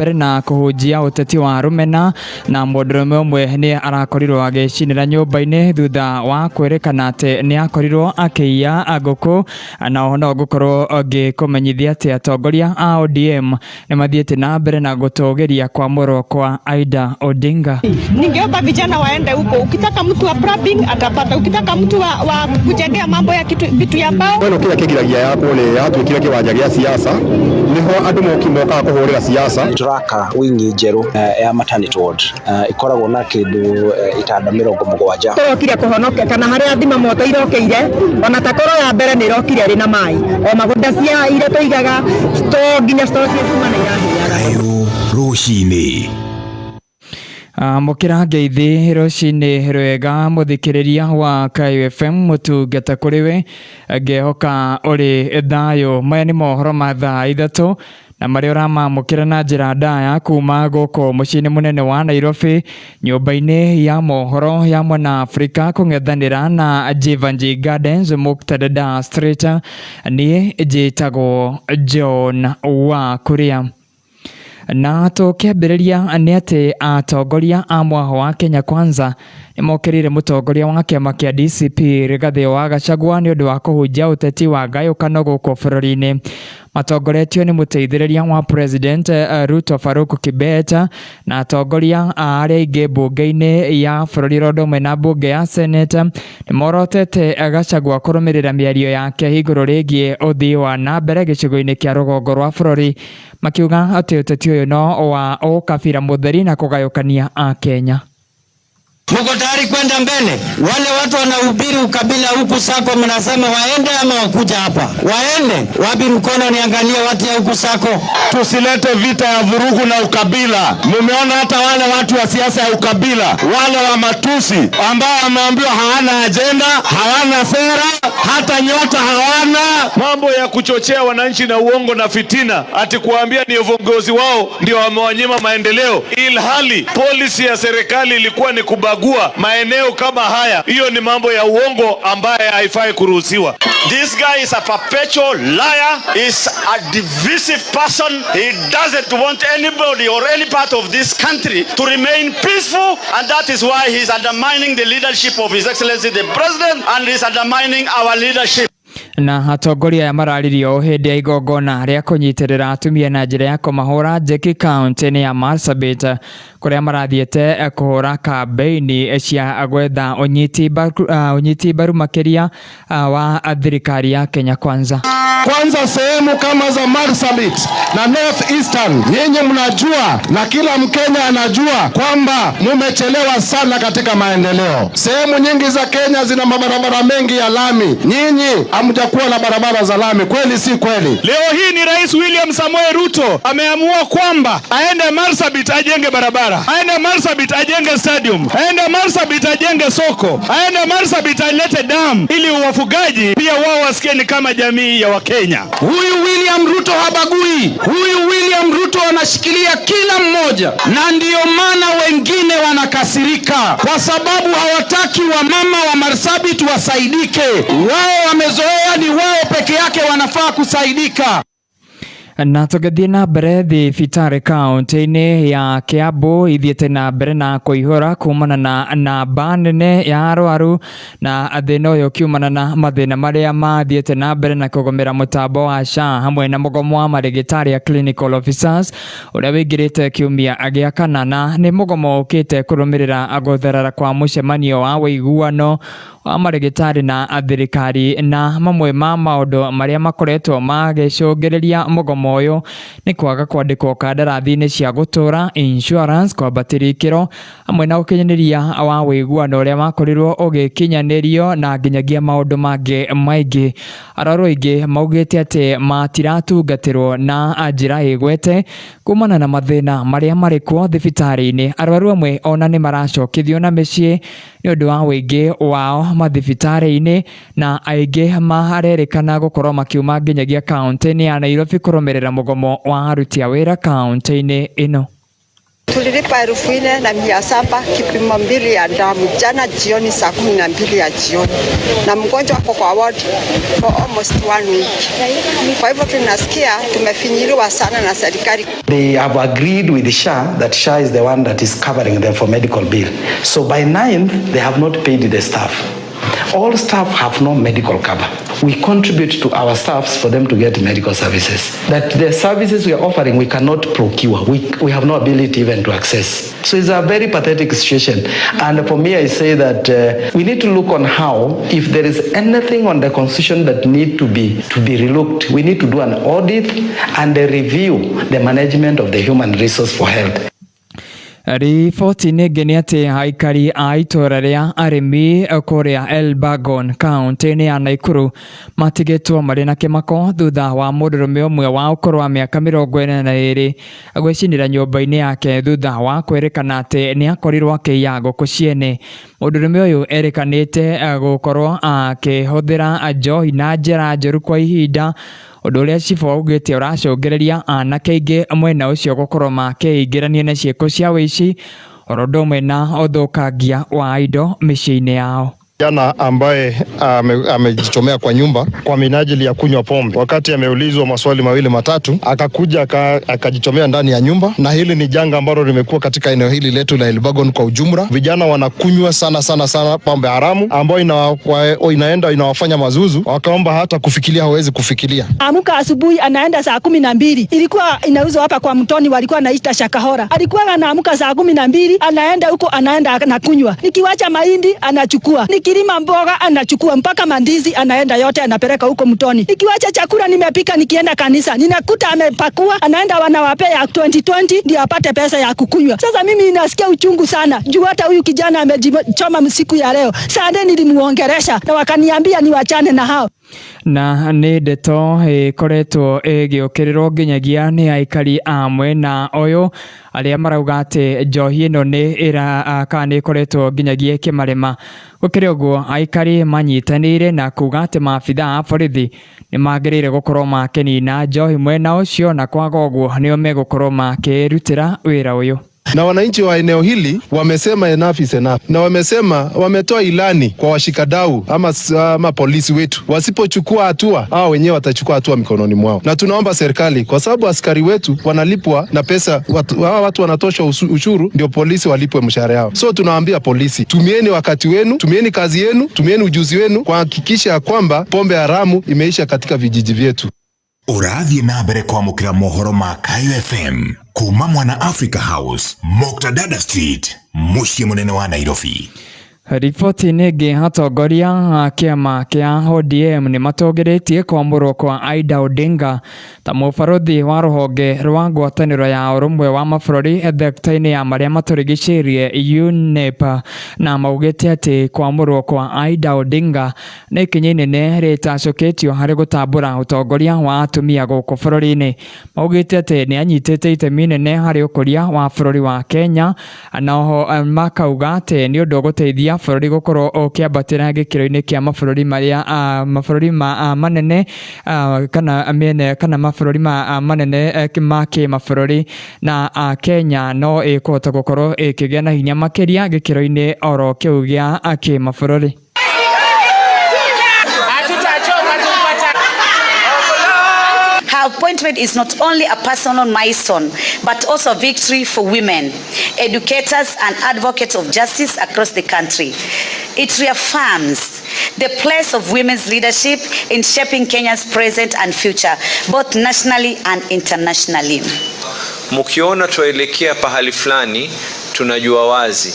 Mbere na kũhunjia ũteti wa rũmena na mũndũrũme ũmwe nĩ arakorirwo agĩcinĩra nyũmba-inĩ thutha wa kwĩrĩkana atĩ nĩ akorirwo akĩiya ngũkũ. Na oho no ngũkorwo ngĩkũmenyithia atĩ atongoria a ODM nĩ mathiĩte na mbere na gũtũgĩria kwamũrwo kwa Aida Odinga. Ningeomba vijana waende huko. Ukitaka mtu wa plumbing atapata, ukitaka mtu wa kujengea mambo ya kitu, vitu ya mbao. Ĩno kĩrĩa kĩgiragia yakwo nĩ yatuĩkire kĩwanja gĩa siasa, nĩho andũ mokaga kũhũrĩra siasa. Nĩ tũraka wingi njerũ ya maternity ward, ĩkoragwo na kĩndũ itanda 70. Tũrokire kũhonoka kana harĩa thima moto irokeire, ona ta korwo ya mbere nĩ ĩrokire ĩrĩ na maĩ o magũnda cia iria tũigaga store, nginya store cia cuma nĩ irahĩaga. Kayũ rũcinĩ. Mũkĩra ngeithi rũcinĩ rwega, mũthikĩrĩria wa Kayo FM, mũtungata kũrĩ we, ngehoka ũrĩ thayũ. Maya nĩ mohoro ma thaa 3 na marĩa ũramamũkĩra na njĩra ndaya kuma gũkũ mũciĩ-inĩ mũnene wa Nairobi, nyũmba-inĩ ya mohoro ya Mwana Afrika kũng'ethanĩra na Jevanjee Gardens, Muktadada Street. Niĩ njĩtagwo John wa Kuria. Na tũkĩambĩrĩria nĩ atĩ atongoria a mwaho wa Kenya Kwanza nĩ mokĩrĩire mũtongoria wa kĩama kĩa DCP Rigathĩ wa Gachagua nĩ ũndũ wa kũhunjia ũteti wa ngayũkano gũkũ bũrũri-inĩ. Matongoretio nĩ mũteithĩrĩria wa President Ruto, Farouk Kibet, na atongoria a arĩa aingĩ mbunge-inĩ ya bũrũri ro ũndũ ũmwe na mbunge ya Senate, nĩ morotete Gachagua kũrũmĩrĩra mĩario yake igũrũ rĩgiĩ ũthii wa na mbere gĩcigo-inĩ kĩa rũgongo rwa bũrũri, makiuga atĩ ũteti ũyũ no wa ũkabira mũtheri na kũgayũkania Akenya. Mko tayari kwenda mbele? Wale watu wanahubiri ukabila huku Sako, mnasema waende ama wakuja hapa? Waende wapi? Mkono niangalie watu ya huku Sako. Tusilete vita ya vurugu na ukabila. Mumeona hata wale watu wa siasa ya ukabila, wale wa matusi ambao wameambiwa hawana ajenda, hawana sera, hata nyota hawana. Mambo ya kuchochea wananchi na uongo na fitina, ati kuwaambia ni viongozi wao ndio wamewanyima maendeleo, ilhali policy ya serikali ilikuwa ni kubagua maeneo kama haya. Hiyo ni mambo ya uongo ambaye haifai kuruhusiwa. This guy is a perpetual liar, is a divisive person. He doesn't want anybody or any part of this country to remain peaceful, and that is why he's undermining the leadership of His Excellency the President and he's undermining our leadership. Na atongoria aya mararirio hĩndĩ ya igongona rĩa kũnyitĩrĩra atumia na njĩra ya kũmahũra njeki kaunti-inĩ ya Marsabit, kũrĩa marathiĩte kũhũra kambĩini cia gwetha ũnyiti mbaru makĩria wa thirikari ya Kenya Kwanza. Kwanza sehemu kama za Marsabit na North Eastern, nyinyi mnajua na kila Mkenya anajua kwamba mumechelewa sana katika maendeleo. Sehemu nyingi za Kenya zina mabarabara mengi ya lami, nyinyi hamjakuwa na barabara za lami. Kweli si kweli? Leo hii ni Rais William Samoei Ruto ameamua kwamba aende Marsabit ajenge barabara, aende Marsabit ajenge stadium, aende Marsabit ajenge soko, aende Marsabit alete dam ili wafugaji pia wao wasikie ni kama jamii ya Wakenya. Huyu William Ruto habagui. Huyu William Ruto anashikilia kila mmoja, na ndiyo maana wengine wanakasirika, kwa sababu hawataki wamama wa Marsabit wasaidike. Wao wamezoea ni wao peke yake wanafaa kusaidika. Na tũgĩthiĩ na mbere, thibitarĩ kaunti-inĩ ya Kiambu ithiĩte na mbere na kũihũra kumana na namba nene ya arwaru, na thĩna ũyũ ũkiumana na mathĩna marĩa mathiĩte na mbere na kũgũmĩra mũtambo wa SHA hamwe na mũgomo wa marĩgĩtarĩ a clinical officers ũrĩa wĩingĩrĩte kiumia gĩa kana, na nĩ mũgomo ũkĩte kũrũmĩrĩra gũtherera kwa mũcemanio wa ũiguano wa marĩgĩtarĩ na thirikari. Na mamwe ma maũndũ marĩa makoretwo magĩcũngĩrĩria mũgomo ũyũ nĩ kwaga kwandĩkwo kandarathi-inĩ cia gũtũra, insurance, kwambatĩria ikĩro hamwe na ũkinyanĩria wa ũiguano ũrĩa wakorirwo ũgĩkinyanĩrio na nginyagia maũndũ mangĩ maingĩ. Arwaru aingĩ maugĩte atĩ matiratungatĩrwo na njĩra ĩgwete kumana na mathĩna marĩa marĩ kuo thibitarĩ-inĩ. Arwaru amwe ona nĩ maracokithio na mĩciĩ nĩ ũndũ wa ũingĩ wao mathibitarĩ-inĩ, na aingĩ marerĩkana gũkorwo makiuma nginyagia kaunti-inĩ ya Nairobi kũrũmĩrĩra mũgomo wa aruti a wĩra kaunti-inĩ ĩno. Tulilipa 4,700 kipimo mbili ya damu jana jioni saa 12 ya jioni, na mgonjwa ako kwa ward for almost one week. Kwa hivyo tunasikia tumefinyiliwa sana na serikali. They have agreed with SHA that SHA is the one that is covering them for medical bill. So by 9th, they have not paid the staff. All staff have no medical cover. We contribute to our staffs for them to get medical services. That the services we are offering, we cannot procure. We have no ability even to access. So it's a very pathetic situation. And for me, I say that we need to look on how, if there is anything on the constitution that need to be relooked, we need to do an audit and a review the management of the human resource for health. Riboti-inĩ ĩngĩ nĩ atĩ aikari a itũra rĩa arĩmi kũrĩa Elburgon kaunti-inĩ ya Nakuru matigĩtwo marĩ na kĩmako thutha wa mũndũrũme ũmwe wa ũkũrũ wa mĩaka 42 gwĩcinĩra nyũmba-inĩ yake thutha wa kwĩrĩkana atĩ nĩ akorirwo akĩiya ngũkũ ciene. Mũndũrũme ũyũ erĩkanĩte gũkorwo akĩhũthĩra njohi na njĩra njũru kwa ihinda, ũndũ ũrĩa cibũ augĩte ũracũngĩrĩria anake aingĩ mwena ũcio gũkorwo makĩingĩrania na ciĩko cia ũici oro ũndũ ũmwe na ũthũkangia wa indo mĩciĩ-inĩ yao. Kijana ambaye amejichomea kwa nyumba kwa minajili ya kunywa pombe. Wakati ameulizwa maswali mawili matatu, akakuja akajichomea ndani ya nyumba, na hili ni janga ambalo limekuwa katika eneo hili letu la Elburgon kwa ujumla. Vijana wanakunywa sana sana sana pombe haramu ambayo inaenda inawafanya mazuzu, wakaomba hata kufikiria hawezi kufikiria. Amuka asubuhi anaenda saa 12, ilikuwa inauzwa hapa kwa mtoni, walikuwa anaita shakahora. Alikuwa anaamka saa 12 anaenda huko, anaenda na kunywa. Nikiwacha mahindi anachukua, nikilima mboga anachukua, mpaka mandizi anaenda yote anapeleka huko mtoni. Nikiwacha chakula nimepika, nikienda kanisa ninakuta amepakua, anaenda wanawapea 2020 ndio apate pesa ya kukunywa. Sasa mimi nasikia uchungu sana juu hata huyu kijana amejichoma siku ya leo. Sande nilimuongelesha na wakaniambia niwachane na hao. Na nĩ ndeto ĩkoretwo ĩgĩũkĩrĩrwo nginyagia nĩ aikari a mwena ũyũ arĩa marauga atĩ njohi ĩno nĩ ĩra kana nĩ ĩkoretwo nginyagia ĩkĩmarĩma. Gũkĩrĩ ũguo, aikari manyitanĩire na kuga atĩ maabitha a borithi nĩ magĩrĩire gũkorwo makĩnina njohi mwena ũcio, na kwaga ũguo nĩo megũkorwo makĩrutĩra wĩra ũyũ. Na wananchi wa eneo hili wamesema enough is enough, na wamesema wametoa ilani kwa washikadau ama polisi wetu, wasipochukua hatua hao wenyewe watachukua hatua mikononi mwao. Na tunaomba serikali, kwa sababu askari wetu wanalipwa na pesa, hawa watu wanatoshwa ushuru ndio polisi walipwe mshahara yao. So tunawaambia polisi, tumieni wakati wenu, tumieni kazi yenu, tumieni ujuzi wenu kuhakikisha kwamba pombe haramu imeisha katika vijiji vyetu. Ũrathiĩ na mbere kwamũkĩra mohoro ma Kayo FM kuma Mwana Africa House, Moktadada Street, mũciĩ mũnene wa Nairobi. Riboti-inĩ ĩngĩ, atongoria a kĩama kĩa ODM nĩ matongoretie kwamũrwo kwa Aida Odinga ta mũbarũthi wa rũhonge rwa ngwatanĩro ya ũrũmwe wa mabũrũri thekta-inĩ ya marĩa matũrigicĩirie UNEP, na maugĩte atĩ kwamũrwo kwa Aida Odinga nĩ ikinya inene rĩtacũkĩtio harĩ gũtambũra ũtongoria wa atumia gũkũ bũrũri-inĩ. Maugĩte atĩ nĩ anyitĩte itemi inene harĩ ũkũria wa bũrũri wa Kenya, na oho makauga atĩ nĩ ũndũ ũgũteithia bũrũri gũkorwo ũkĩambatĩra gĩkĩro-inĩ kĩa mabũrũri marĩa mabũrũri manene kana mĩena kana mabũrũri manene ma kĩmabũrũri, na Kenya no ĩkũhota gũkorwo ĩkĩgĩa na hinya makĩria gĩkĩro-inĩ oro kĩu gĩa kĩmabũrũri. Her appointment is not only a personal milestone, but also a victory for women, educators, and advocates of justice across the country. It reaffirms the place of women's leadership in shaping Kenya's present and future, both nationally and internationally. Mkiona tuelekea pahali fulani, tunajua wazi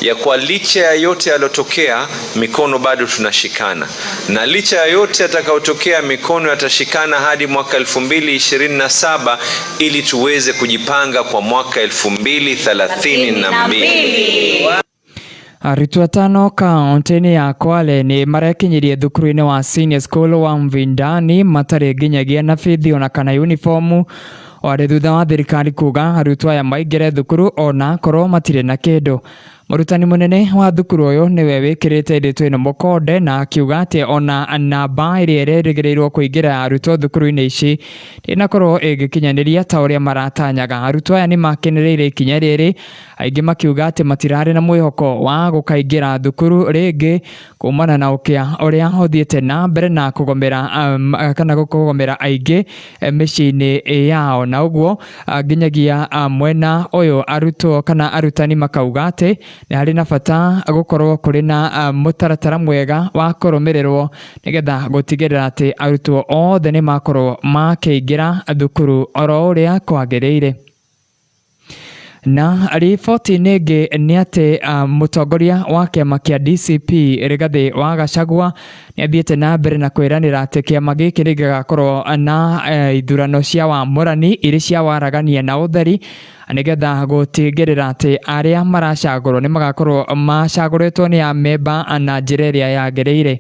ya kwa licha ya yote yaliyotokea, mikono bado tunashikana, na licha ya yote yatakayotokea, mikono yatashikana hadi mwaka 2027 ili tuweze kujipanga kwa mwaka 2032. Arutwo atano kaunti-inĩ ya Kwale nĩ marekinyirie thukuru-inĩ wa Senior School wa Mvindani matarĩ nginyagia na bithi ona kana uniformu, warĩ thutha wa thirikari kuga arutwo aya maingĩre thukuru ona korwo matirĩ na kĩndũ. Mũrutani mũnene wa thukuru ũyũ nĩwe wĩkĩrĩte ndeto ĩno mũkonde na akiuga atĩ ona namba ĩrĩa ĩrerĩgĩrĩirwo kũingĩra arutwo thukuru-inĩ ici ndĩnakorwo ĩgĩkinyanĩria ta ũrĩa maratanyaga. Arutwo aya nĩ makenereire ikinya rĩrĩ, aingĩ makiuga atĩ matirarĩ na mwĩhoko wa gũkaingĩra thukuru rĩngĩ kumana na ũkĩa ũrĩa ũthiĩte na mbere na kũgomera kana kũgomera aingĩ mĩciĩ-inĩ yao. Na ũguo nginyagia mwena ũyũ arutwo kana arutani makauga atĩ nĩ harĩ na bata gũkorwo kũrĩ na mũtaratara mwega wa kũrũmĩrĩrwo nĩgetha gũtigĩrĩra atĩ arutwo othe nĩ makorwo makĩingĩra thukuru oro ũrĩa kwagĩrĩire. Na riboti-inĩ ĩngĩ nĩ atĩ mũtongoria wa kĩama kĩa DCP Rigathĩ wa Gachagua nĩ athiĩte na mbere na kwĩranĩra atĩ kĩama gĩkĩ nĩ gĩgakorwo na ithurano cia wamũrani irĩ cia waragania na ũtheri nĩgetha gũtigĩrĩra atĩ arĩa maracagũrwo nĩ magakorwo macagũrĩtwo nĩ amemba na njĩra ĩrĩa yagĩrĩire.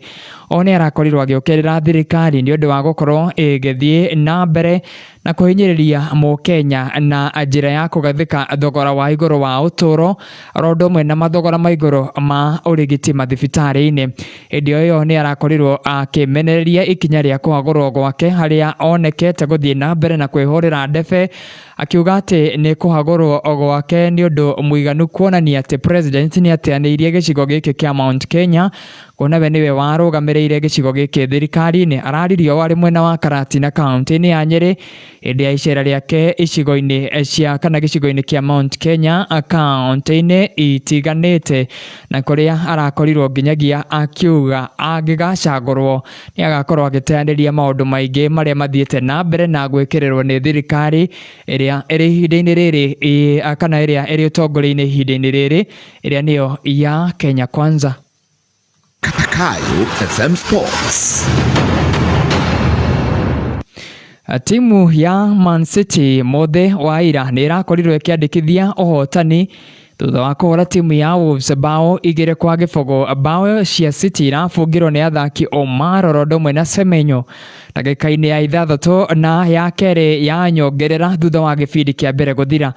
O nĩ arakorirwo agĩũkĩrĩra thirikari nĩ ũndũ wa gũkorwo ĩgĩthiĩ na mbere na kũhinyĩrĩria mũkenya na njĩra ya kũgathĩka thogora wa igũrũ wa ũtũũro oro ũndũ ũmwe na mathogora ma igũrũ ma ũrigiti mathibitarĩ-inĩ. Hĩndĩ o ĩyo nĩ arakorirwo akĩmenereria ikinya rĩa kũhagũrwo gwake harĩa onekete gũthiĩ na mbere na kwĩhũrĩra ndebe akiuga atĩ nĩ kũhagũrwo gwake nĩ ũndũ mũiganu kuonania atĩ president nĩ ateanĩirie gĩcigo gĩkĩ kĩa Mount Kenya kuona we nĩwe warũgamĩrĩire gĩcigo gĩkĩ thirikari-inĩ. Araririo arĩ mwena wa Karatina kaunti-inĩ ya Nyĩrĩ hĩndĩ ya icera rĩake icigo-inĩ cia kana gĩcigo-inĩ kĩa Mount Kenya kaunti-inĩ itiganĩte na kũrĩa arakorirwo nginyagia akiuga angĩgacagũrwo nĩ agakorwo agĩteanĩria maũndũ maingĩ marĩa mathiĩte na mbere na gwĩkĩrĩrwo nĩ thirikari ĩrĩa ĩrĩ ihinda-inĩ rĩrĩ kana ĩrĩa ĩrĩ ũtongoria-inĩ ihinda-inĩ rĩrĩ ĩrĩa nĩyo ya Kenya Kwanza. Kayo FM Sports. Timu ya Man City mothe wa ira nĩ ĩrakorirwo ĩkĩandĩkithia ũhotani thutha wa kũhũra timu ya Wolves bao 2-0. Bao cia City irabungirwo nĩ athaki Omar oro ũndũ ũmwe na Semenyo ndagĩka-inĩ ya 6 na ya 2 ya nyongerera thutha wa gĩbindi kĩa mbere gũthira.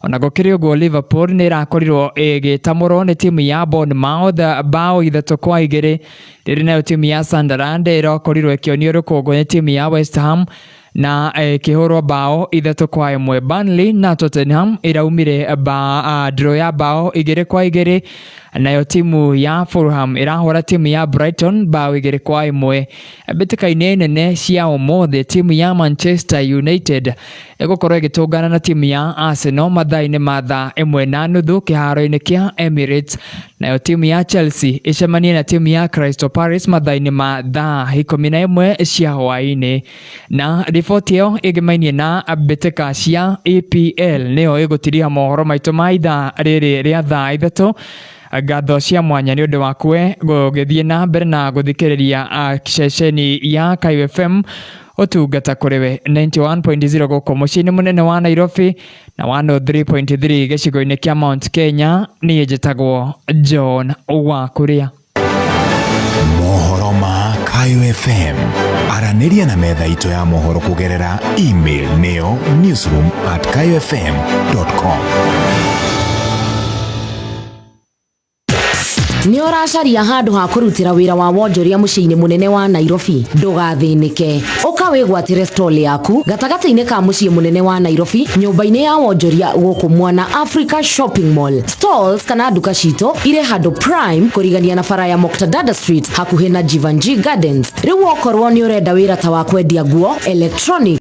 Ona gũkĩrĩ ũguo Liverpool nĩ ĩrakorirwo ĩgĩtamũrwo nĩ timu ya Bournemouth bao 3-2. Rĩrĩ nayo timu ya Sunderland ĩrakorirwo ĩkĩonio rũkũngũ nĩ timu ya West Ham na ĩkĩhũrwo bao 3-1. Burnley na Tottenham iraumire draw ya bao 2-2. Nayo timu ya Fulham ĩrahũra timu ya Brighton bao 2-1. Mbĩtĩka-inĩ nene cia ũmũthĩ timu ya Manchester United ĩgũkorwo ĩgĩtũngana na timu ya Arsenal mathaa-inĩ ma thaa 1:30 kĩharo-inĩ kĩa Emirates. Nayo timu ya Chelsea ĩcemanie na timu ya Crystal Palace mathaa-inĩ ma thaa 11 cia hwaĩ-inĩ. Na riboti ĩyo ĩgĩmainie na mbĩtĩka cia EPL nĩyo ĩgũtiriha mohoro maitũ ma ithaa rĩrĩ rĩa thaa 3. Ngatho cia mwanya nĩ ũndũ wakwe gũgĩthiĩ na mbere na gũthikĩrĩria ceceni ya Kayo FM ũtungata kũrĩ we 91.0 gũkũ mũciĩ-inĩ mũnene wa Nairobi na 103.3 gĩcigo-inĩ kĩa Mount Kenya. Niĩ njĩtagwo John Wakuria. Mohoro ma Kayo FM. Aranĩria na metha itũ ya mohoro kũgerera email nĩyo newsroom@kayofm.com. Nĩ ũracaria handũ ha kũrutĩra wĩra wa wonjoria mũciĩ-inĩ mũnene wa Nairobi? Ndũgathĩnĩke, ũka wĩgwatĩre stall yaku gatagatĩ-inĩ ka mũciĩ mũnene wa Nairobi, nyũmba-inĩ ya wonjoria gũkũ Mwana Africa Shopping Mall. Stalls kana nduka citũ irĩ handũ prime kũrigania na bara ya Moktadada Street hakuhĩ na Jivanjee Gardens. Rĩu okorwo nĩ ũrenda wĩra ta wa kwendia nguo, electronic